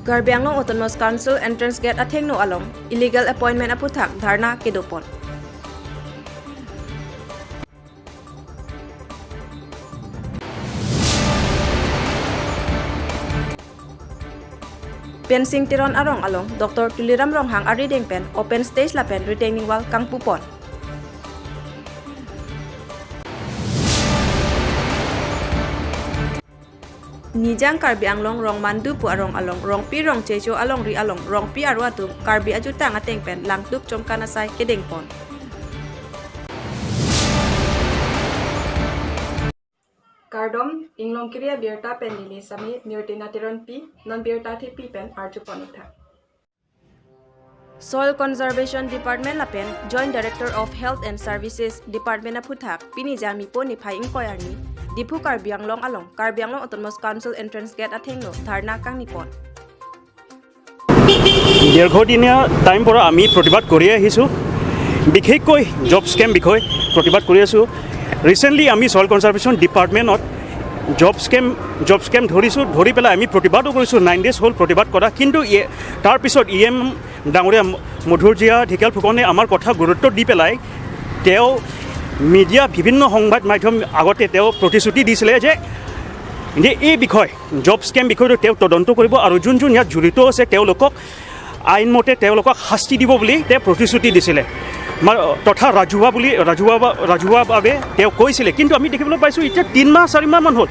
Karbi Anglong Autonomous Council entrance gate athengno along illegal appointment aputhak dharna kedopon. Pensing Teron arong along Dr. Tuliram Ronghang arideng pen open stage la pen retaining wall kangpupon. Nijang Karbi Anglong rong mandu pu arong along rong pi rong checho along ri along rong pi aru atum Karbi ajuta ngateng pen langtuk chomkana sai kedeng pon. Kardom inglong kriya birta pen nili sami nirtina teron pi non birta thi pi pen arju ponutha. Soil Conservation Department lapen Joint Director of Health and Services Department aphuthak pini jami po ni phai ing koyarni Diphu Karbi Anglong along Karbi Anglong Autonomous Council entrance gate athengno dharna kangnipon. দীৰ্ঘদিনীয়া time পৰা আমি প্ৰতিবাদ কৰি আহিছোঁ, বিশেষকৈ job scam বিষয় প্ৰতিবাদ কৰি আছোঁ। ৰিচেণ্টলি আমি চইল কনজাৰ্ভেশ্যন ডিপাৰ্টমেণ্টত জব স্কেম ধৰিছোঁ, ধৰি পেলাই আমি প্ৰতিবাদো কৰিছোঁ। 9 ডেজ হ'ল প্ৰতিবাদ কৰা, কিন্তু তাৰপিছত ই এম ডাঙৰীয়া মধুৰজিয়া ঢেকিয়াল ফুকনে আমাৰ কথা গুৰুত্ব দি পেলাই তেওঁ মিডিয়া বিভিন্ন সংবাদ মাধ্যম আগতে তেওঁ প্ৰতিশ্ৰুতি দিছিলে যে এই বিষয় জব স্কেম বিষয়টো তেওঁ তদন্ত কৰিব আৰু যোন যোন ইয়াত জড়িত আছে তেওঁলোকক আইনমতে তেওঁলোকক শাস্তি দিব বুলি তেওঁ প্ৰতিশ্ৰুতি দিছিলে তথা ৰাজহুৱাভাৱে তেওঁ কৈছিলে। কিন্তু আমি দেখিবলৈ পাইছোঁ এতিয়া 3 মাহ 4 মাহমান হ'ল,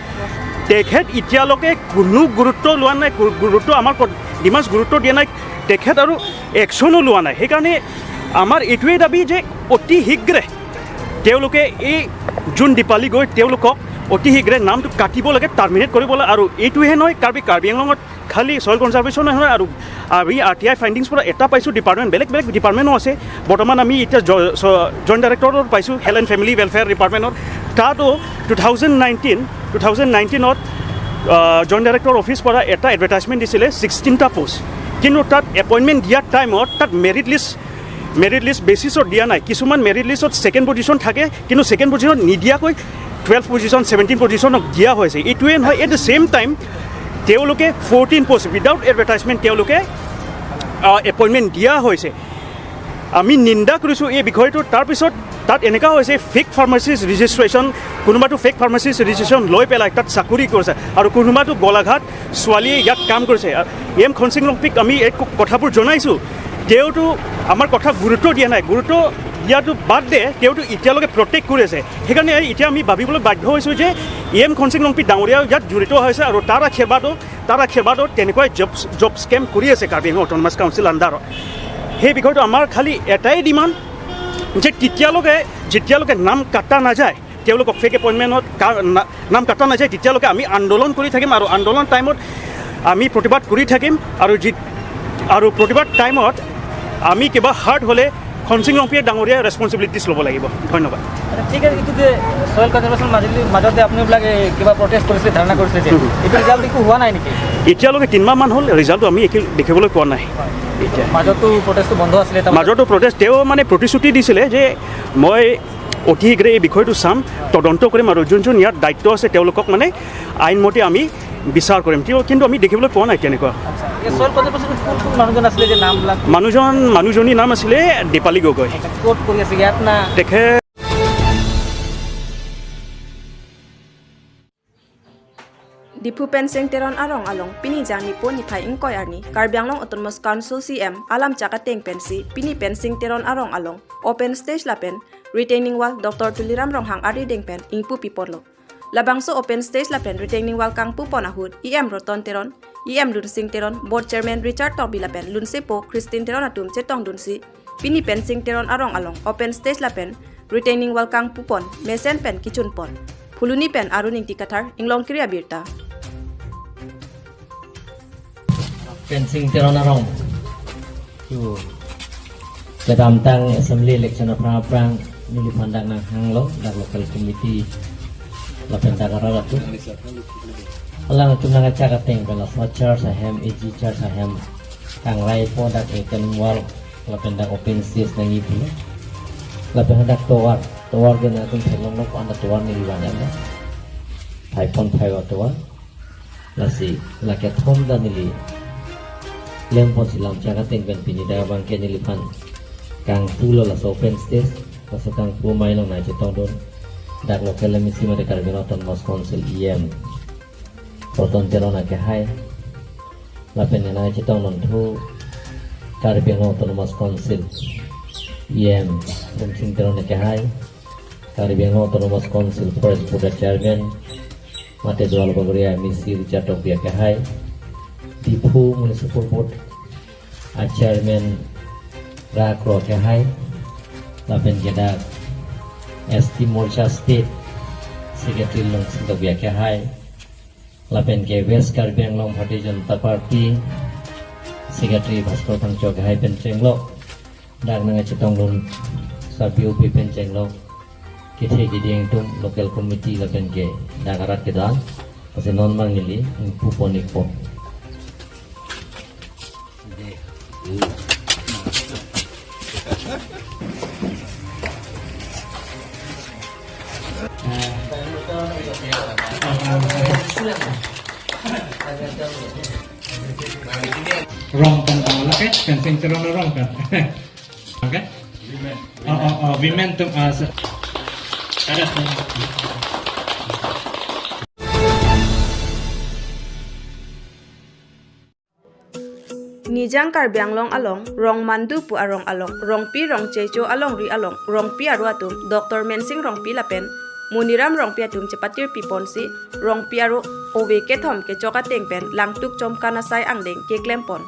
তেখেত এতিয়ালৈকে কোনো গুৰুত্ব লোৱা নাই, গুৰুত্ব আমাৰ ডিমাণ্ডছ গুৰুত্ব দিয়া নাই তেখেত আৰু একশ্যনো লোৱা নাই। সেইকাৰণে আমাৰ এইটোৱেই দাবী যে অতি শীঘ্ৰে তেওঁলোকে এই যোন দীপালী গৈ তেওঁলোকক অতি শীঘ্ৰে নামটো কাটিব লাগে, টাৰ্মিনেট কৰিব লাগে। আৰু এইটোহে নহয়, কাৰ্বি আংলঙত খালি চইল কনজাৰ্ভেশ্যন নহয়, আৰু আমি আৰ টি I ফাইণ্ডিংছ পৰা এটা পাইছোঁ, ডিপাৰ্টমেণ্ট বেলেগ বেলেগ ডিপাৰ্টমেণ্টো আছে। বৰ্তমান আমি এতিয়া জইণ্ট ডাইৰেক্টৰত পাইছোঁ হেল্থ এণ্ড ফেমিলি ৱেলফেয়াৰ ডিপাৰ্টমেণ্টত, তাতো 2019ত জইণ্ট ডাইৰেক্টৰ অফিচ পৰা এটা এডভাৰটাইজমেণ্ট দিছিলে 16টা পষ্ট, কিন্তু তাত এপইণ্টমেণ্ট দিয়াৰ টাইমত তাত মেৰিট লিষ্ট বেচিছত দিয়া নাই। কিছুমান মেৰিট লিষ্টত ছেকেণ্ড পজিশ্যন থাকে, কিন্তু ছেকেণ্ড পজিশ্যনত নিদিয়াকৈ 12 পজিশ্যন 17 পজিশ্যনক দিয়া হৈছে। এইটোৱে নহয়, এট the same time তেওঁলোকে 14 পষ্ট উইদাউট এডভাৰটাইজমেণ্ট তেওঁলোকে এপইণ্টমেণ্ট দিয়া হৈছে। আমি নিন্দা কৰিছোঁ এই বিষয়টো। তাৰপিছত তাত এনেকুৱা হৈছে ফেক ফাৰ্মাচিষ্ট ৰেজিষ্ট্ৰেশ্যন, কোনোবাটো ফেক ফাৰ্মাচিষ্ট ৰেজিষ্ট্ৰেশ্যন লৈ পেলাই তাত চাকৰি কৰিছে আৰু কোনোবাটো গোলাঘাট ছোৱালীয়ে ইয়াত কাম কৰিছে। এম খনসিং ৰংপিক আমি এই কথাবোৰ জনাইছোঁ, তেওঁতো আমাৰ কথা গুৰুত্ব দিয়া নাই, গুৰুত্ব দিয়াটো বাদ দে তেওঁতো এতিয়ালৈকে প্ৰটেক্ট কৰি আছে। সেইকাৰণে এতিয়া আমি ভাবিবলৈ বাধ্য হৈছোঁ যে এম খনসিং ৰংপি ডাঙৰীয়া ইয়াত জড়িত হৈছে আৰু তাৰ আশীৰ্বাদত তেনেকুৱাই জব স্কেম কৰি আছে কাৰ্বি আংলং অট'নমাছ কাউন্সিল আণ্ডাৰত। সেই বিষয়টো আমাৰ খালি এটাই ডিমাণ্ড যে যেতিয়ালৈকে নাম কাটা নাযায়, তেওঁলোকক ফেক এপইণ্টমেণ্টত নাম কাটা নাযায়, তেতিয়ালৈকে আমি আন্দোলন কৰি থাকিম আৰু আন্দোলন টাইমত আমি প্ৰতিবাদ কৰি থাকিম। আৰু প্ৰতিবাদ টাইমত আমি কিবা হাৰ্ট হ'লে খনসিং ৰংপিয়ে ডাঙৰীয়া ৰেচপনচিবিলিটিছ ল'ব লাগিব। ধন্যবাদ। ঠিক আছে, এইটো যে চইল কনজাৰ্ভেশ্যন মাজতে আপুনিবিলাকে কিবা প্ৰটেষ্ট কৰিছিলে, ধাৰণা কৰিছিলে যে এইটো ৰিজাল্ট একো হোৱা নাই নেকি? এতিয়ালৈকে 3 মাহমান হ'ল, ৰিজাল্টটো আমি একো দেখিবলৈ পোৱা নাই। এতিয়া মাজতো প্ৰটেষ্টটো বন্ধ আছিলে, মাজতো প্ৰটেষ্ট তেওঁ মানে প্ৰতিশ্ৰুতি দিছিলে যে মই অতি শীঘ্ৰে এই বিষয়টো চাম, তদন্ত কৰিম আৰু যোন যোন ইয়াত দায়িত্ব আছে তেওঁলোকক মানে আইনমতে আমি বিচাৰ কৰিম। কিন্তু আমি দেখিবলৈ পোৱা নাই তেনেকুৱা। মানুহজনীৰ নাম আছিলে দীপালী গগৈ। তেখেত Diphu Pensing Teron arong along pini jang nipo ni phai ing koi arni Karbi Anglong Autonomous Council CM alam chaka teng pensi pini Pensing Teron arong along open stage lapen retaining wall Dr. Tuliram Ronghang ari deng pen ingpu pipotlo labangso open stage lapen retaining wall kangpu ponahut EM Roton Teron EM Lunsing Teron board chairman Richard Tobi lapen Lunsepo Christine Teron atum chetong dunsi pini Pensing Teron arong along open stage lapen retaining wall kangpu pon mesen pen kichun pon phuluni pen aruning tikathar inglong kriya birta. Pensing Teron arong tu kedamtang assembly election prang nili pandang nang hanglo dak local committee lapen dagara tu alang tu nang acara teng bela charge ahem AG charge ahem kangrai po dak eken wall lapen dak open space nang ibu lapen dak towar towar gena tum thelong nok anda towar nili bana 5.5 tower lasi lake thom da nili Klem pon silam chaka teng pen pini da bang ke nilipan kang pulo la open stage laso kang pu mai long na chetong don dak local misi mate Karbi Autonomous Council EM Proton Teron ke hai lapen na chetong non thu Karbi Autonomous Council EM Sing Teron ke hai Karbi Autonomous Council Forest Board Chairman mate Dual Bagoria MEC Richard Topia ke hai Diphu Municipal Board a Chairman Rakro ke hai lapen ke dak ST Morcha State Secretary Long Singh ke hai lapen ke West Karbi Anglong Bharatiya Janata Party Secretary Bhaskar Thangcho ke hai pen chenglo dak nanga chetong lun sa BOP pen chenglo ke the ki ding tum local committee lapen ke dagarat ke dan ase non mangili pu ponik po. Wrong kan okay, fencing terong wrong kan. Okay. Oh, women tum Nijang Karbi Anglong along rong mandu pu arong along rong pi rong checho along ri along rong pi aru atum Dr. Mensing rong pi lapen Muniram rong pi atum chepatir pi ponsi rong pi aru owe ke thom ke choka tengpen langtuk chom kana sai angdeng ke klempon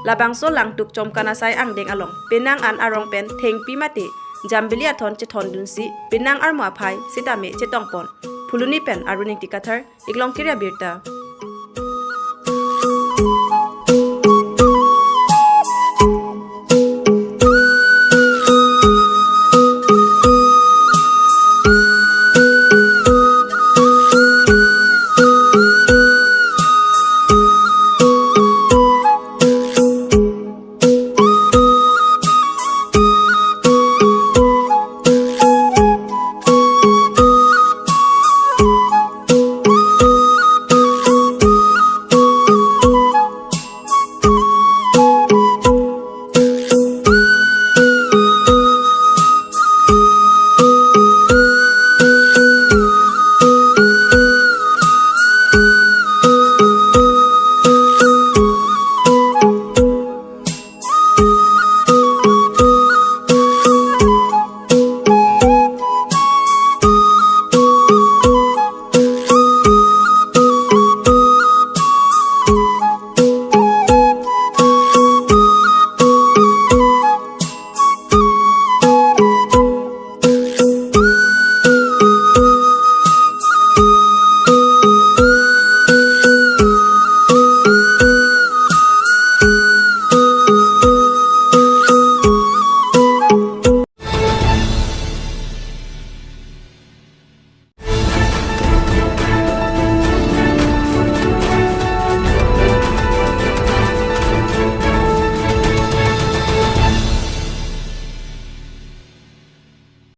labangso langtuk chom kana sai angdeng along penang an arong pen theng pi mate jambili athon che thon dun si penang ar ma phai sitame chetong pon phuluni pen aruning tikathar iklong kiria birta.